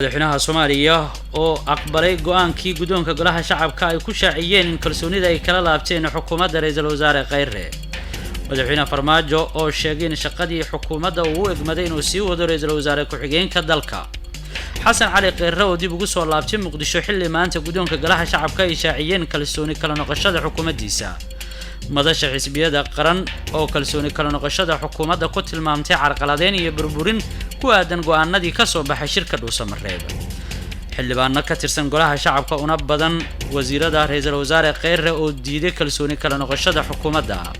Madaxweynaha Soomaaliya oo aqbalay go-aankii guddoonka golaha shacabka ay ku shaaciyeen in kalsoonida ay kala laabteen xukuumadda ra-iisul wasaare Kheyre. Madaxweyne Farmaajo oo sheegay in shaqadii xukuumadda uu u egmaday inuu sii wado ra-iisul wasaare ku-xigeenka dalka. Xasan Cali Kheyre oo dib ugu soo laabtay Muqdisho xilli maanta guddoonka golaha shacabka ay shaaciyeen kalsooni kala noqoshada xukuumaddiisa. Madasha xisbiyada qaran oo kalsooni kala noqoshada xukuumadda ku tilmaamtay carqaladeyn iyo burburin ku aadan go-aanadii kasoo baxay shirka Dhuusamareeb. Xildhibaano ka tirsan golaha shacabka una badan wasiirada ra-iisul wasaare Kheyre oo diiday kalsooni kala noqoshada xukuumadda.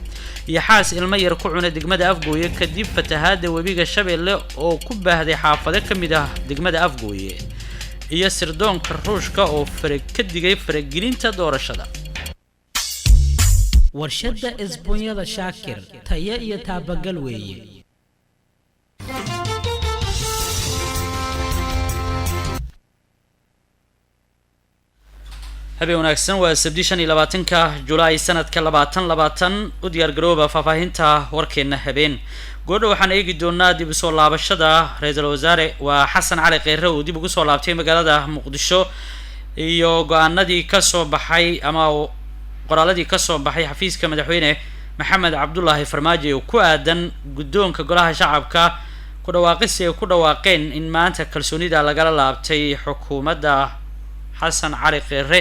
Iyo xaas ilmo yar ku cunay degmada Afgooye kadib fatahaada webiga Shabeelle oo ku baahday xaafado ka mid ah degmada Afgooye. Iyo sirdoonka Ruushka oo ka digay faragelinta doorashada. Warshadda isbuunyada Shaakir, tayo iyo taabagal weeye. Habeen wanaagsan, waa Sabdi 25-ka Julaay sanadka 2020. U diyaar garooba faahfaahinta warkeena habeen. Goordha waxaan eegi doonaa dib usoo laabashada ra-iisul wasaare waa Xasan Cali Kheyre uu dib ugu soo laabtay magaalada Muqdisho iyo go-aanadii kasoo baxay ama qoraaladii kasoo baxay xafiiska madaxweyne Maxamed Cabdulaahi Farmaajo ee ku aadan guddoonka golaha shacabka ku dhawaaqisi ay ku dhawaaqeen in maanta kalsoonida lagala laabtay xukuumadda Xasan Cali Kheyre.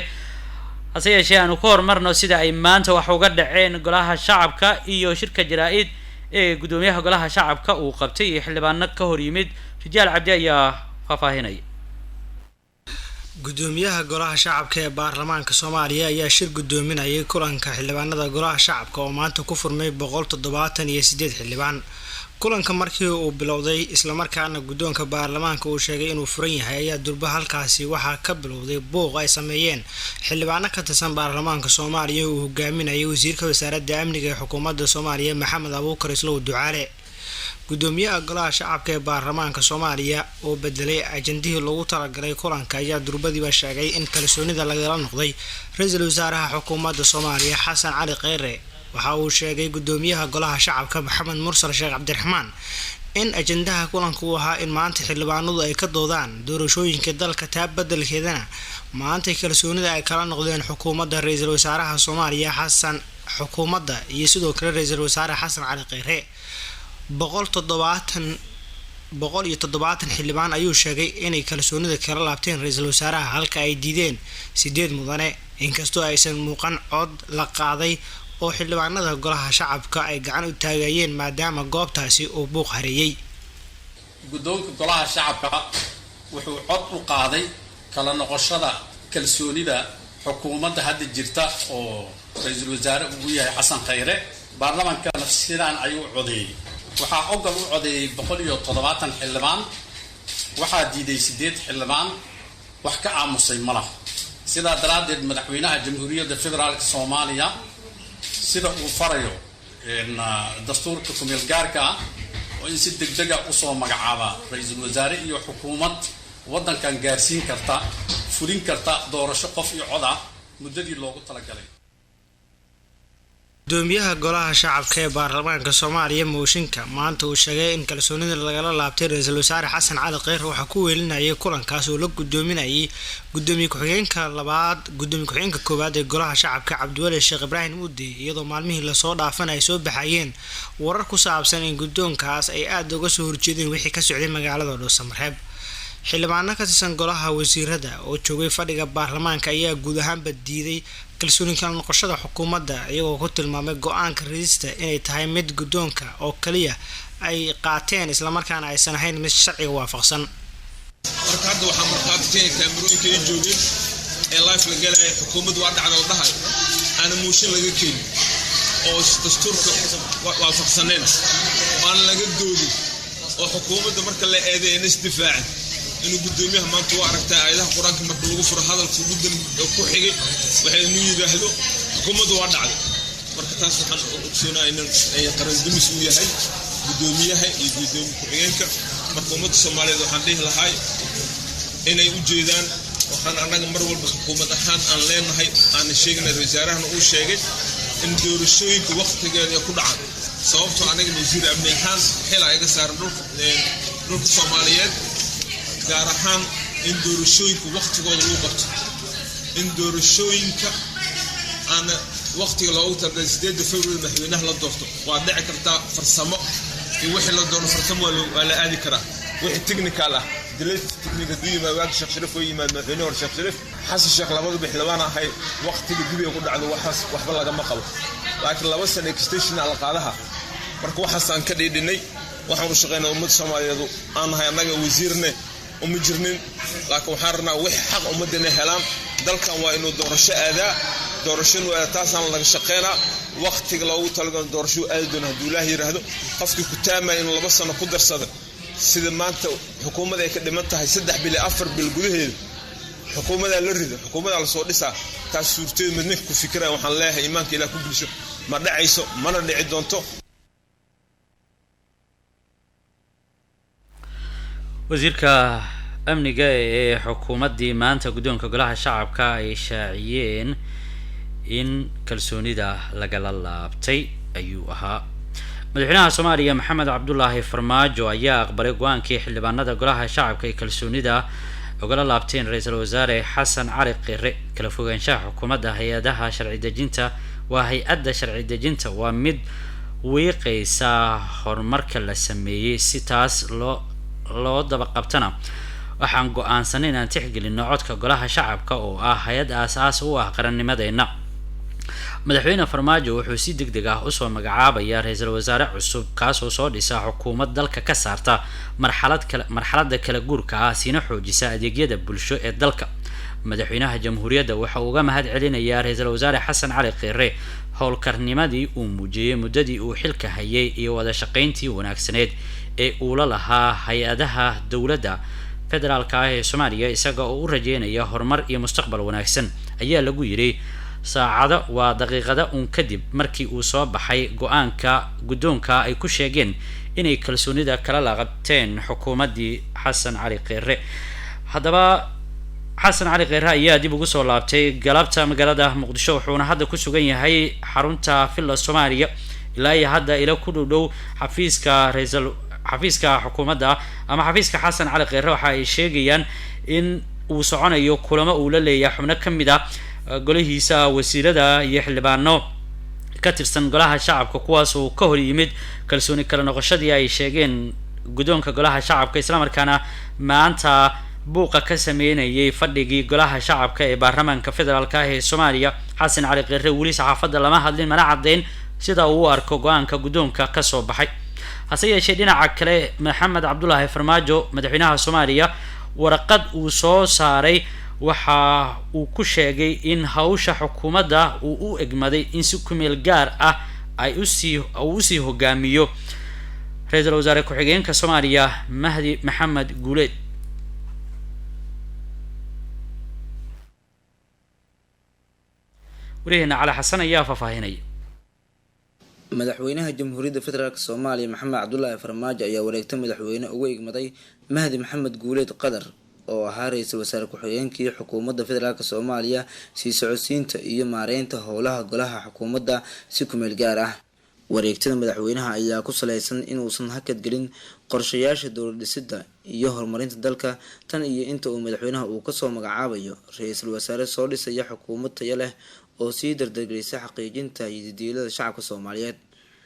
Hase yeeshee aanu ku horumarno sida ay maanta wax uga dhaceen golaha shacabka iyo shirka jaraa-id ee guddoomiyaha golaha shacabka uu qabtay iyo xildhibaano ka hor yimid. Rijaal Cabdi ayaa faahfaahinaya. Gudoomiyaha golaha shacabka ee baarlamaanka Soomaaliya ayaa shir gudoominayay kulanka xildhibaanada golaha shacabka oo maanta ku furmay 178 xildhibaan. Kulanka markii uu bilowday islamarkaana guddoonka baarlamaanka uu sheegay inuu furan yahay ayaa durba halkaasi waxaa ka bilowday buuq ay sameeyeen xildhibaano ka tirsan baarlamaanka Soomaaliya uu hogaaminayay wasiirka wasaaradda amniga ee xukuumadda Soomaaliya Maxamed Abuukar Islow Ducaale. Gudoomiyaha golaha shacabka ee baarlamaanka Soomaaliya oo bedelay ajandihii loogu talagalay kulanka ayaa durbadiiba sheegay in kalsoonida lagala noqday ra-iisul wasaaraha xukuumadda Soomaaliya Xasan Cali Kheyre. Waxa uu sheegay gudoomiyaha golaha shacabka Maxamed Mursal Sheekh Cabdiraxmaan in ajandaha kulanka uu ahaa in maanta xildhibaanadu ay ka doodaan doorashooyinka dalka, taa badelkeedana maanta kalsoonida ay kala noqdeen xukuumadda ra-iisul wasaaraha Soomaaliya Xasan xukuumadda iyo sidoo kale ra-iisul wasaare Xasan Cali Kheyre. 170 xildhibaan ayuu sheegay inay kalsoonida kala laabteen ra-iisul wasaaraha, halka ay diideen 8 mudane, inkastoo aysan muuqan cod la qaaday oo xildhibaanada golaha shacabka ay gacan u taagayeen maadaama goobtaasi uu buuq hareeyey. Guddoonka golaha shacabka wuxuu cod u qaaday kala noqoshada kalsoonida xukuumadda hadda jirta oo ra-iisul wasaare ugu yahay Xasan Kheyre. Baarlamaankana sidaan ayuu codeeyey. Waxaa ogol u codeeyey 170 xildhibaan, waxaa diiday 8 xildhibaan, wax ka aamusay ma laha. Sidaa daraaddeed madaxweynaha Jamhuuriyadda Federaalka Soomaaliya sida uu farayo dastuurka kumeel gaarka ah oo in si degdega usoo magacaaba ra-iisul wasaare iyo xukuumad waddankan gaarsiin karta, fulin karta doorasho qof iyo cod ah muddadii loogu talagalay. Gudoomiyaha golaha shacabka ee baarlamaanka Soomaaliya mooshinka maanta uu sheegay in kalsoonida lagala laabtay ra-iisul wasaare Xasan Cali Kheyre waxaa ku weelinayay kulankaas oo la gudoominayay gudoomiye ku-xigeenka labaad, gudoomiye ku-xigeenka koowaad ee golaha shacabka Cabdiweli Sheekh Ibraahim Muudi, iyadoo maalmihii lasoo dhaafan ay soo baxayeen warar ku saabsan in guddoonkaas ay aada uga soo horjeedeen wixii ka socday magaalada Dhuusamareeb. Xildhibaano ka tirsan golaha wasiirada oo joogay fadhiga baarlamaanka ayaa guud ahaanba diiday kalsooni kala noqoshada xukuumadda, iyagoo ku tilmaamay go-aanka ridista inay tahay mid guddoonka oo kaliya ay qaateen islamarkaana aysan ahayn mid sharciga waafaqsan. Marka hadda waxaa markhaati kenya kaamirooyinka ay joogeen ee life la galaya xukuumaddu waa dhacda la dhahay aana mooshin laga keenin oo dastuurka waafaqsaneen aan laga doodin oo xukuumadda marka la eeday ayna isdifaacin inuu guddoomiyaha maanta u aragtaa aayadaha qur-aanka marka lagu furo hadalka ugu ku xigay waxay inuu yidhaahdo xukuumaddu waa dhacday. Marka taas waxaan ogsoonaa in qaran dumis uu yahay guddoomiyaha iyo guddoomiye ku-xigeenka. Marka ummadda Soomaaliyeed waxaan dhihi lahay inay u jeedaan waxaan annaga mar walba xukuumad ahaan aan leenahay aana sheegnay, wasaarahana uu sheegay in doorashooyinka wakhtigeeda ay ku dhacaan, sababtoo anaga wasiir amni ahaan xila iga saaran dhulka Soomaaliyeed, gaar ahaan In doorashooyinka waktigooda lagu qabto, in doorashooyinka aana waktiga loogu talagalay 8 February madaxweynaha la doorto. Waa dhici kartaa farsamo iyo wixii la doono, farsamo waa la aadi karaa, wixii technical ah, delay technical hadduu yimaado. Waagi Sheekh Shariif oo yimaad, madaxweyne hore Sheekh Shariif, Xasan Sheekh, labaduba xildhibaan ahay, waktiga dib ay ku dhacdo, waxaas waxba lagama qabo. Laakiin 2 sano extension alqaadaha, marka waxaasaan ka dhiidhinay. Waxaan u shaqaynaa ummadda Soomaaliyeed aan nahay. Annaga wasiirne uma jirnin, laakiin waxaan rabnaa wixii xaq ummadda inay helaan. Dalkan waa inuu doorasho aadaa, doorasho inuu aadaa, taasaan laga shaqeynaa. Waktiga loogu talagalo doorasho aadi doono hadduu Ilaah yidhaahdo. Qofkii ku taamaya inuu 2 sano ku darsada, sida maanta xukuumad ay ka dhiman tahay 3 bil iyo 4 bil gudaheeda xukuumadaa la rido, xukuumadaa lasoo dhisaa, taas suurteedu mid ninka ku fikiraya waxaan leeyahay iimaanka Ilaah ku bulsho. Ma dhacayso, mana dhici doonto. Wasiirka amniga ee xukuumaddii maanta guddoonka golaha shacabka ay shaaciyeen in kalsoonida lagala laabtay ayuu ahaa. Madaxweynaha Soomaaliya Maxamed Cabdulaahi Farmaajo ayaa aqbalay go-aankii xildhibaanada golaha shacabka ay kalsoonida ugala laabteen ra-iisul wasaare Xasan Cali Kheyre. Kala fogaanshaha xukuumadda hay-adaha sharci dejinta, waa hay-adda sharci dejinta, waa mid wiiqeysa horumarka la sameeyey. Si taas loo daba qabtana, waxaan go-aansanay inaan tixgelino codka golaha shacabka oo ah hay-ad aas-aas u ah qarannimadeena. Madaxweyne Farmaajo wuxuu si deg deg ah usoo magacaabaya ra-iisul wasaare cusub, kaasoo soo dhisa xukuumad dalka ka saarta marxalad kala marxaladda kala guurka ah, siina xoojisa adeegyada bulsho ee dalka. Madaxweynaha jamhuuriyadda waxa uu uga mahad celinayaa ra-iisul wasaare Xasan Cali Kheyre howlkarnimadii uu muujiyey muddadii uu xilka hayay iyo wada shaqeyntii wanaagsaneed ee uu la lahaa hay-adaha dowladda federaalka ah ee Soomaaliya, isaga oo u rajeynaya horumar iyo mustaqbal wanaagsan, ayaa lagu yidhi saacado, waa daqiiqada uun kadib markii uu soo baxay go-aanka guddoonka ay ku sheegeen inay kalsoonida kala laabteen xukuumaddii Xasan Cali Kheyre. Haddaba Xasan Cali Kheyre ayaa dib ugu soo laabtay galabta magaalada Muqdisho, wuxuuna hadda ku sugan yahay xarunta Villa Soomaaliya. Ilaa iyo hadda ilo ku dhow dhow xafiiska raisal xafiiska xukuumadda ama xafiiska Xasan Cali Kheyre waxa ay sheegayaan in uu soconayo kulamo uu la leeyahay xubno ka mid ah golihiisa wasiirada iyo xildhibaano ka tirsan golaha shacabka, kuwaas oo ka hor yimid kalsooni kala noqoshadii ay sheegeen guddoonka golaha shacabka, islamarkaana maanta buuqa ka sameynayay fadhigii golaha shacabka ee baarlamaanka federaalka ah ee Soomaaliya. Xasan Cali Kheyre weli saxaafadda lama hadlin, mana caddeyn sida uu u arko go-aanka guddoonka kasoo baxay. Hase yeeshee, dhinaca kale, Maxamed Cabdulaahi Farmaajo, madaxweynaha Soomaaliya, waraqad uu soo saaray waxa uu ku sheegay in hawsha xukuumadda uu u egmaday in si kumeel gaar ah ay usii uu usii hogaamiyo ra-iisul wasaare ku-xigeenka Soomaaliya Mahdi Maxamed Guuleed. Wariyaheena Cali Xasan ayaa faahfaahinaya. Madaxweynaha Jamhuuriyadda Federaalk Soomaaliya Maxamed Cabdulaahi Farmaajo ayaa wareegta madaxweyne uga igmaday Mahdi Maxamed Guuleed Qadar, oo ahaa ra-iisul wasaare ku-xigeenkii xukuumadda federaalk Soomaaliya, sii socodsiinta iyo maareynta howlaha golaha xukuumadda si kumeel gaar ah. Wareegtada madaxweynaha ayaa ku saleysan inuusan hakad gelin qorshayaasha dowlad dhisida iyo horumarinta dalka tan iyo inta uu madaxweynaha uu kasoo magacaabayo ra-iisul wasaare soo dhisaya xukuumad tayo leh oo sii dardargelisa xaqiijinta yididiilada shacabka Soomaaliyeed.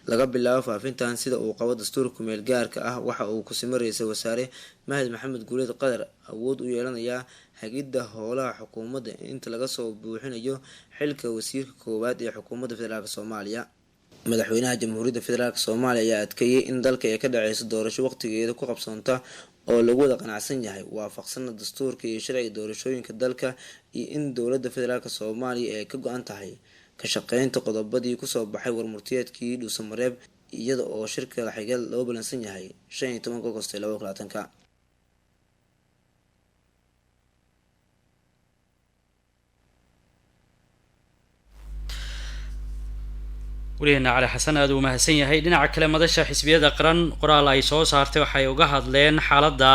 Laga bilaabo faafintan, sida uu qabo dastuurka kumeel gaarka ah, waxa uu kusimo ra-iisul wasaare Mahdi Maxamed Guuleed Qadar awood u yeelanayaa hagidda howlaha xukuumadda inta laga soo buuxinayo xilka wasiirka koowaad ee xukuumadda federaalk Soomaaliya. Madaxweynaha Jamhuuriyadda Federaalk Soomaaliya ayaa adkeeyay in dalka ay ka dhaceyso doorasho waqtigeeda ku qabsoonta oo lagu wada qanacsan yahay, waafaqsana dastuurka iyo sharciga doorashooyinka dalka, iyo in dowladda federaalk Soomaaliya ay ka go-an tahay ka shaqeynta qodobadii kusoo baxay warmurtiyeedkii Dhuusamareeb, iyada oo shirka xiga loo balansan yahay 15-ka Agosto 2020-ka. Wariyaheena Cali Xasan aada uu mahadsan yahay. Dhinaca kale, madasha xisbiyada qaran qoraal ay soo saartay waxay uga hadleen xaaladda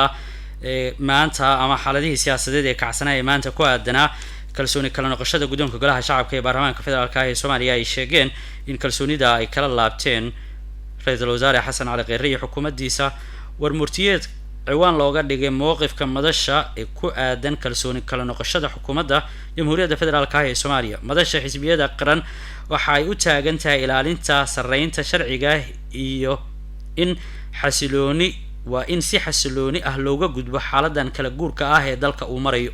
maanta ama xaaladihii siyaasadeed ee kacsanaa ee maanta ku aadanaa kalsooni kala noqoshada guddoonka golaha shacabka ee baarlamaanka federaalka ah ee Soomaaliya ay sheegeen in kalsoonida ay kala laabteen ra-iisul wasaare Xasan Cali Kheyre iyo xukuumaddiisa. Warmurtiyeed Ciwaan looga dhigay mowqifka madasha ee ku aadan kalsooni kala noqoshada xukuumadda Jamhuuriyadda Federaalka ah ee Soomaaliya. Madasha Xisbiyada Qaran waxa ay u taagan tahay ilaalinta sareynta sharciga iyo in xasilooni waa in si xasilooni ah looga gudbo xaaladan kala guurka ah ee dalka uu marayo.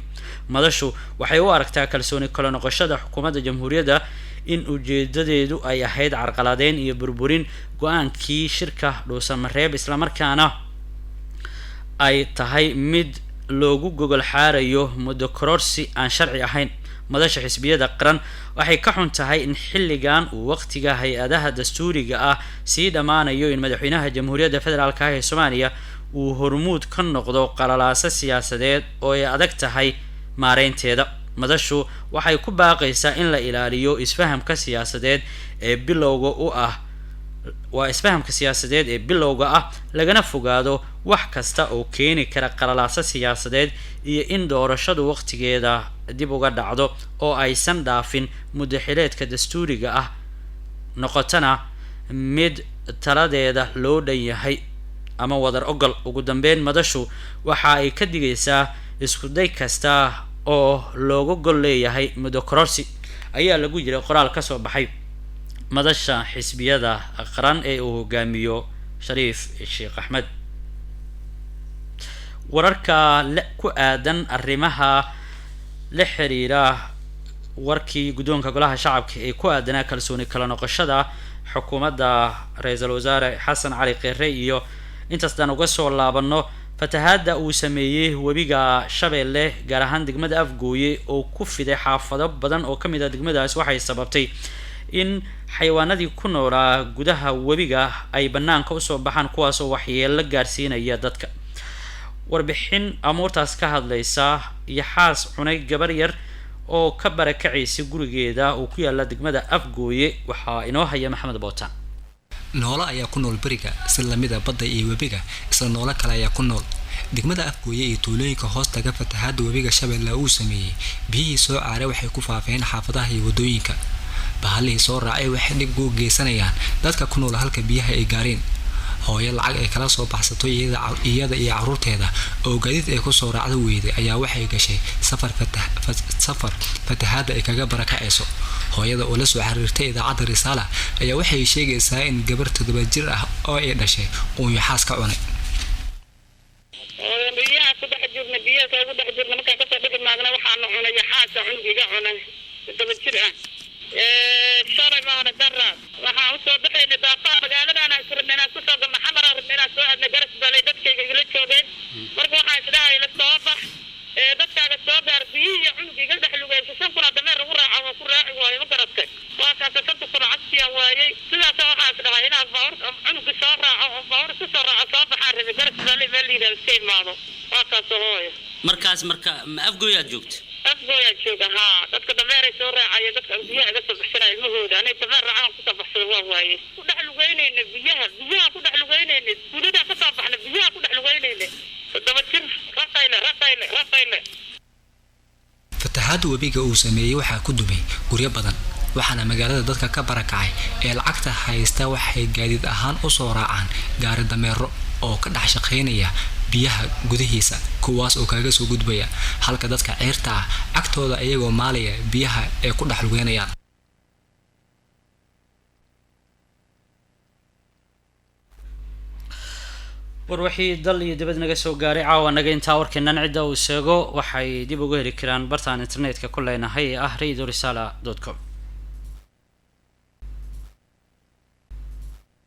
Madashu waxay u aragtaa kalsooni kala noqoshada xukuumadda Jamhuuriyadda in ujeedadeedu ay ahayd carqaladeyn iyo burburin go-aankii shirka Dhuusamareeb, islamarkaana ay tahay mid loogu gogol xaarayo muddo kororsi aan sharci ahayn. Madasha Xisbiyada Qaran waxay ka xun tahay in xilligan uu waqtiga hay-adaha dastuuriga ah sii dhammaanayo in madaxweynaha Jamhuuriyadda Federaalka ah ee Soomaaliya uu hormuud ka noqdo qalalaaso siyaasadeed oo ay adag tahay maareynteeda. Madashu waxay ku baaqaysaa in la ilaaliyo isfahamka siyaasadeed ee bilowga u ah waa isfahamka siyaasadeed ee bilowga ah, lagana fogaado wax kasta oo keeni kara qalalaaso siyaasadeed iyo in doorashadu waqtigeeda dib uga dhacdo oo aysan dhaafin muddo xileedka dastuuriga ah, noqotana mid taladeeda loo dhan yahay ama wadar ogol. Ugu dambeyn, madashu waxa ay ka digaysaa isku day kasta oo looga gol leeyahay muddo kororsi, ayaa lagu yiray qoraal kasoo baxay Madasha Xisbiyada Qaran ee uu hogaamiyo Shariif Sheekh Axmed. Wararka ku aadan arrimaha la xiriira warkii guddoonka Golaha Shacabka ee ku aadanaa kalsooni kala noqoshada xukuumadda ra-iisul wasaare Xasan Cali Kheyre iyo intaasdaan uga soo laabano, fatahaadda uu sameeyey webiga Shabeelle, gaar ahaan degmada Afgooye, oo ku fiday xaafado badan oo kamid ah degmadaas, waxay sababtay in xayawaanadii ku noolaa gudaha webiga ay banaanka usoo baxaan, kuwaasoo waxyeelo gaarsiinaya dadka. Warbixin amuurtaas ka hadlaysa iyo xaas cunay gabar yar oo ka barakacaysa gurigeeda oo ku yaala degmada Afgooye waxaa inoo haya Maxamed Bootaan. Noolo ayaa ku nool beriga si lamida badda iyo webiga, isla noolo kale ayaa ku nool degmada Afgooye iyo tuulooyinka hoostaga. Fatahaada webiga Shabeelle uu sameeyey, biyihii soo caaray waxay ku faafeen xaafadaha iyo wadooyinka. Bahalihii soo raacay waxay dhib ugu geysanayaan dadka ku nool halka biyaha ay gaareen. Hooyo lacag ay kala soo baxsato iyada iyo caruurteeda oo gaadiid ay kusoo raacdo weyday ayaa waxay gashay safar fatahaada ay kaga barakacayso. Hooyada oo la soo xiriirtay idaacadda Risaala ayaa waxay sheegaysaa in gabar 7 jir ah oo ay dhashay uu yaxaas ka cunay. Biyaha ku dhex jirna, biyaha ugu dhex jirna, markaan kasoo dhixi maagna waxaanu cunay yaxaasa, cunug iga cunay 7 jir ah. Shalay maana dara waxaan usoo baxaynay daafaha magaaladaana is rabnay inaan kusoo galno, Xamaraa rabnay inaan soo aadnay, Garas balay dadkayga igala joogeen. Marka waxaan isdhahay la soo bax, dadkaaga soo gaar. Biyihii iyo cunug iga dhex lugaysa, 5,000 aa dameer lagu raaca, waa ku raaci waayo, ma garatay? Waa kaasa 5,000 cagsiyaa waayey. Sidaasa waxaan isdhahay inaan baawur cunugi soo raaco oo baawur kusoo raaco, soo baxaan rabay, Garas balay meel la yidhahdo iska imaado. Waa kaasa hooyo. Markaas marka ma Afgooyaad joogta? Afgooyaa jooga haa. Dadka dameeray soo raacaya, dadka biyaha iga soo baxsanaya ilmahooda, anay dameer raacaan kusoo baxsada waa waaye. Ku dhex lugeynayna biyaha, biyaha ku dhex lugeynayna, gudadaa kasoo baxna, biyaha ku dhex lugeynayna. 7 jir, raqayle raqayle raqayle. Fatahaada webiga uu sameeyey waxaa ku dumay guryo badan, waxaana magaalada dadka ka barakacay ee lacagta haysta waxay gaadiid ahaan usoo raacaan gaari dameero oo ka dhex shaqaynaya biyaha gudihiisa, kuwaas oo kaga soo gudbaya, halka dadka ceyrta ah cagtooda iyagoo maalaya biyaha ay ku dhex lugeynayaan. War wixii dal iyo dibad naga soo gaaray caawa naga intaa. Warkeenan cidda uu sheego waxay dib uga heli karaan bartaan internetka ku leenahay ee ah radio risala .com.